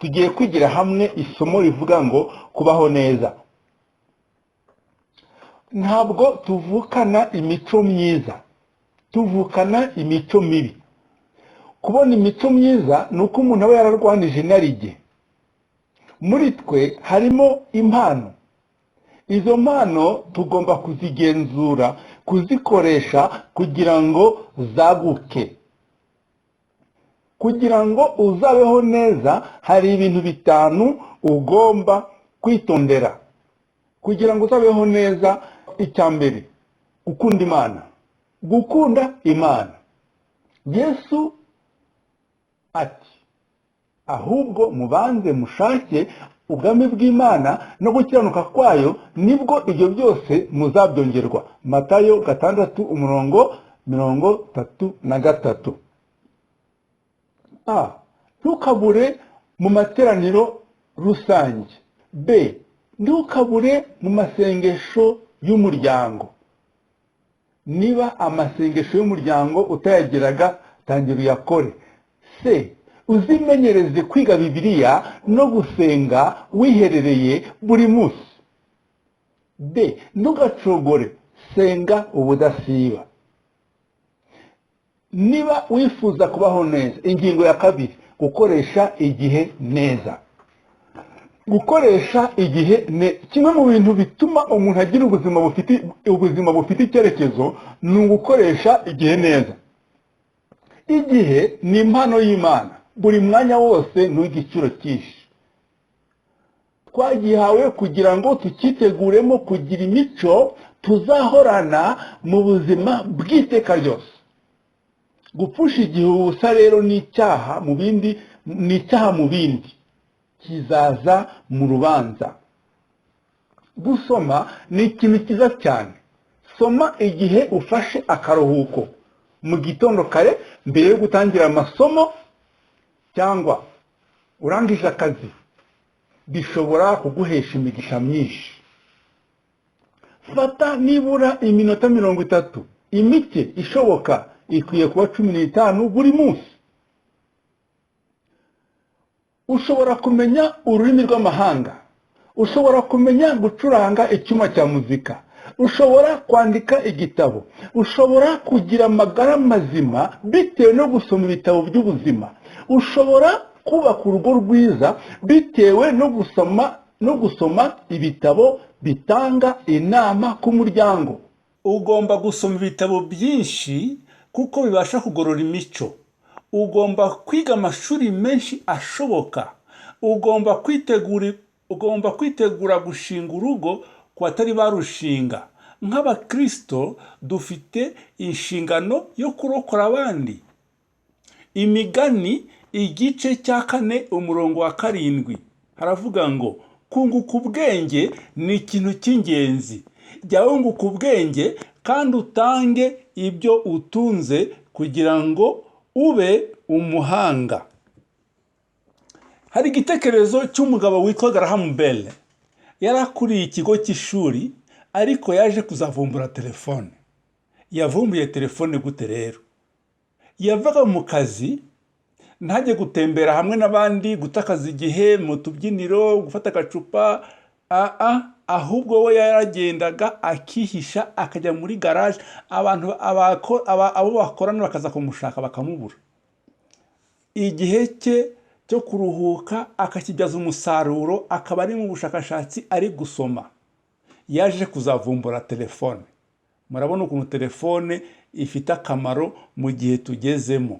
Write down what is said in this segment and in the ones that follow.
Tugiye kwigira hamwe isomo rivuga ngo kubaho neza. Ntabwo tuvukana imico myiza, tuvukana imico mibi. Kubona imico myiza ni uko umuntu aba yararwanije inarijye. Muri twe harimo impano. Izo mpano tugomba kuzigenzura, kuzikoresha kugira ngo zaguke. Kugira ngo uzabeho neza, hari ibintu bitanu ugomba kwitondera kugira ngo uzabeho neza. Icya mbere, gukunda Imana. Gukunda Imana. Yesu ati: "Ahubwo mubanze mushake ubwami bw'Imana no gukiranuka kwayo, nibwo ibyo byose muzabyongerwa." Matayo 6, umurongo 33. A, ntukabure mu materaniro rusange. B, ntukabure mu masengesho y'umuryango. Niba amasengesho y'umuryango utayagiraga, tangira uyakore. C, uzimenyereze kwiga Bibiliya no gusenga wiherereye buri munsi. D, ntugacogore, senga ubudasiba. Niba wifuza kubaho neza, ingingo ya kabiri, gukoresha igihe neza. Gukoresha igihe ne kimwe mu bintu bituma umuntu agira ubuzima bufite icyerekezo ni ugukoresha igihe neza. Igihe ni impano y'Imana. Buri mwanya wose ni uw'igiciro cyinshi. Twagihawe kugira ngo tucyiteguremo kugira imico tuzahorana mu buzima bw'iteka ryose. Gupfusha igihe ubusa rero ni icyaha mu bindi, ni icyaha mu bindi kizaza mu rubanza. Gusoma ni ikintu cyiza cyane. Soma igihe ufashe akaruhuko, mu gitondo kare mbere yo gutangira amasomo cyangwa urangije akazi. Bishobora kuguhesha imigisha myinshi. Fata nibura iminota 30. Imike ishoboka ikwiye kuba 15 buri munsi. Ushobora kumenya ururimi rw'amahanga, ushobora kumenya gucuranga icyuma cya muzika, ushobora kwandika igitabo, ushobora kugira amagara mazima bitewe no gusoma ibitabo by'ubuzima, ushobora kubaka urugo rwiza bitewe no gusoma ibitabo bitanga inama ku muryango. Ugomba gusoma ibitabo byinshi kuko bibasha kugorora imico. Ugomba kwiga amashuri menshi ashoboka. Ugomba kwitegura gushinga urugo ku batari barushinga. Nk'abakirisito dufite inshingano yo kurokora abandi. Imigani igice cya 4, umurongo wa 7, haravuga ngo: "Kunguka ubwenge ni ikintu cy'ingenzi. Jya wunguka ubwenge kandi utange ibyo utunze kugira ngo ube umuhanga." Hari igitekerezo cy'umugabo witwa Graham Bell. Yari akuriye ikigo cy'ishuri, ariko yaje kuzavumbura telefone. Yavumbuye telefone gute rero? Yavaga mu kazi, ntajye gutembera hamwe n'abandi, gutakaza igihe mu tubyiniro, gufata agacupa, aa, ahubwo we yaragendaga akihisha, akajya muri garaje. Abantu abo bakorana bakaza kumushaka bakamubura. Igihe cye cyo kuruhuka akakibyaza umusaruro, akaba ari mu bushakashatsi, ari gusoma. Yaje kuzavumbura telefone. Murabona ukuntu telefone ifite akamaro mu gihe tugezemo.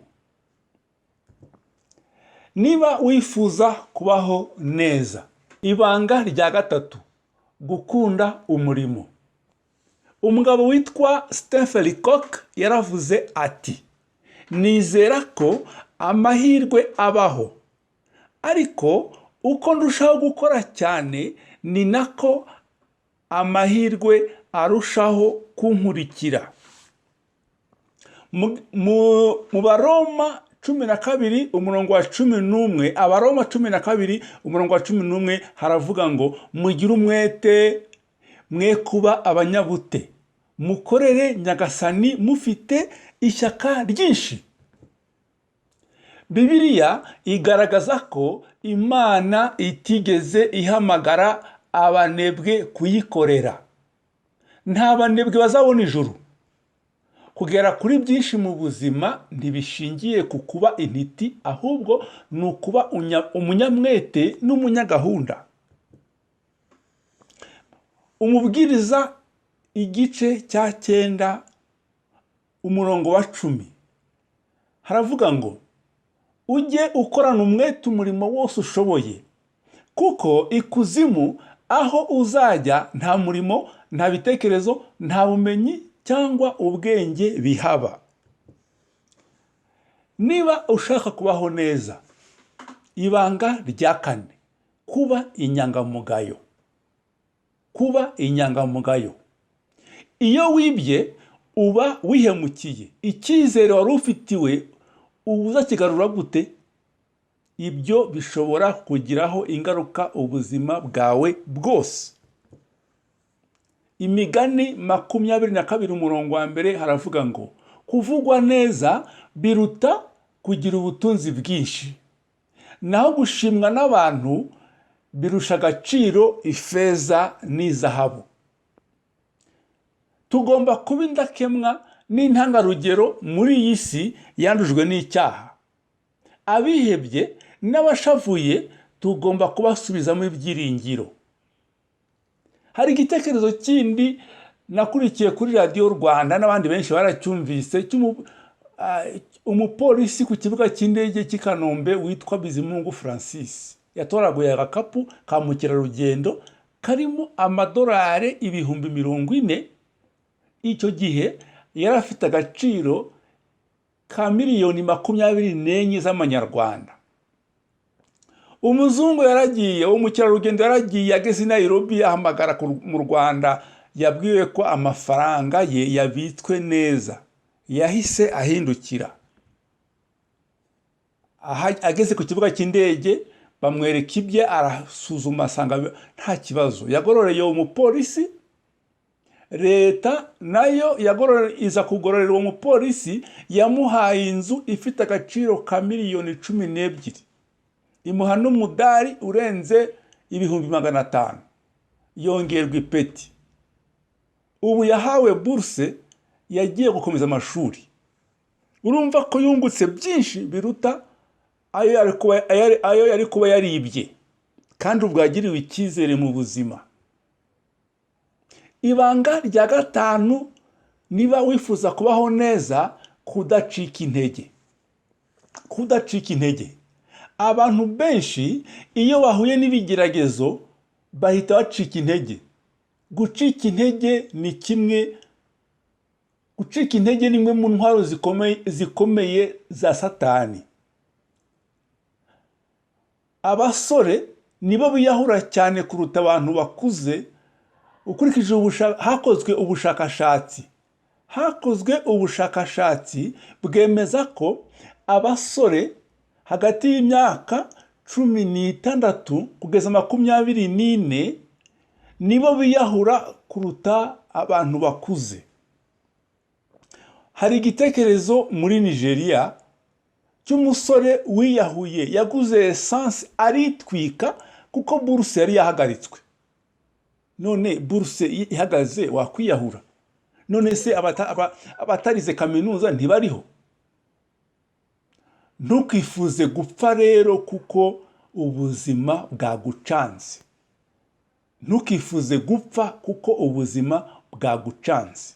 Niba wifuza kubaho neza, ibanga rya gatatu, gukunda umurimo. Umugabo witwa Stephen Leacock yaravuze ati: "Nizera ko amahirwe abaho, ariko uko ndushaho gukora cyane ni nako amahirwe arushaho kunkurikira." Mu Baroma 12, umurongo wa 11, Abaroma 12, umurongo wa 11, haravuga ngo: "Mugire umwete, mwe kuba abanyabute, mukorere Nyagasani mufite ishyaka ryinshi." Bibiliya igaragaza ko Imana itigeze ihamagara abanebwe kuyikorera. Nta banebwe bazabona ijuru. Kugera kuri byinshi mu buzima ntibishingiye ku kuba intiti, ahubwo ni ukuba umunyamwete n'umunyagahunda. Umubwiriza igice cya 9 umurongo wa 10 haravuga ngo: ujye ukorana umwete umurimo wose ushoboye, kuko ikuzimu aho uzajya nta murimo, nta bitekerezo, nta bumenyi cyangwa ubwenge bihaba. Niba ushaka kubaho neza, ibanga rya 4, kuba inyangamugayo. Kuba inyangamugayo. Iyo wibye uba wihemukiye. Icyizere wari ufitiwe uba uzakigarura gute? Ibyo bishobora kugiraho ingaruka ubuzima bwawe bwose. Imigani 22 umurongo wa 1 haravuga ngo: kuvugwa neza biruta kugira ubutunzi bwinshi, naho gushimwa n'abantu birusha agaciro ifeza n'izahabu. Tugomba kuba indakemwa n'intangarugero muri iyi si yandujwe n'icyaha. Abihebye n'abashavuye tugomba kubasubizamo ibyiringiro. Hari igitekerezo kindi nakurikiye kuri Radiyo Rwanda, n'abandi benshi baracyumvise, umupolisi ku kibuga cy'indege cy'i Kanombe witwa Bizimungu Francis yatoraguye agakapu ka mukerarugendo karimo amadolari 40,000. Icyo gihe yari afite agaciro ka miliyoni 24 z'amanyarwanda. Umuzungu yaragiye, uwo mukerarugendo yaragiye, ageze i Nairobi ahamagara mu Rwanda, yabwiwe ko amafaranga ye yabitswe neza. Yahise ahindukira. Ageze ku kibuga cy'indege bamwereka ibye, arasuzuma asanga nta kibazo. Yagororeye uwo mupolisi. Leta nayo iza kugororera uwo mupolisi, yamuhaye inzu ifite agaciro ka miliyoni 12, imuha n'umudari urenze 500,000, yongerwa ipeti. Ubu yahawe buruse, yagiye gukomeza amashuri. Urumva ko yungutse byinshi biruta ayo yari kuba yaribye, kandi ubwo yagiriwe icyizere mu buzima. Ibanga rya 5, niba wifuza kubaho neza, kudacika intege. Kudacika intege. Abantu benshi iyo bahuye n'ibigeragezo bahita bacika intege. Gucika intege ni kimwe, gucika intege ni imwe mu ntwaro zikomeye za Satani. Abasore nibo biyahura cyane kuruta abantu bakuze. Ukurikije hakozwe ubushakashatsi bwemeza ko abasore hagati y'imyaka 16 kugeza 24 nibo biyahura kuruta abantu bakuze. Hari igitekerezo muri Nigeria cy'umusore wiyahuye, yaguze esanse aritwika kuko buruse yari yahagaritswe. None buruse ihagaze wakwiyahura? None se abatarize kaminuza ntibariho? Ntukifuze gupfa rero kuko ubuzima bwagucanze. Ntukifuze gupfa kuko ubuzima bwagucanze.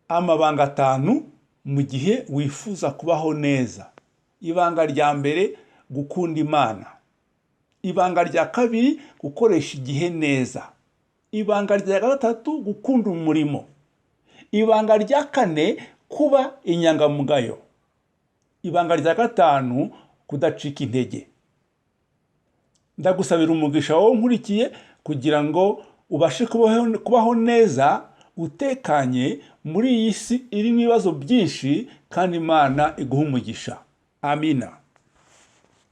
Amabanga 5 mu gihe wifuza kubaho neza. Ibanga rya 1, gukunda Imana. Ibanga rya 2, gukoresha igihe neza. Ibanga rya 3, gukunda umurimo. Ibanga rya 4, kuba inyangamugayo. Ibanga rya 5, kudacika intege. Ndagusabira umugisha wowe nkurikiye kugira ngo ubashe kubaho neza utekanye muri iyi si irimo ibibazo byinshi, kandi Imana iguhe umugisha. Amina.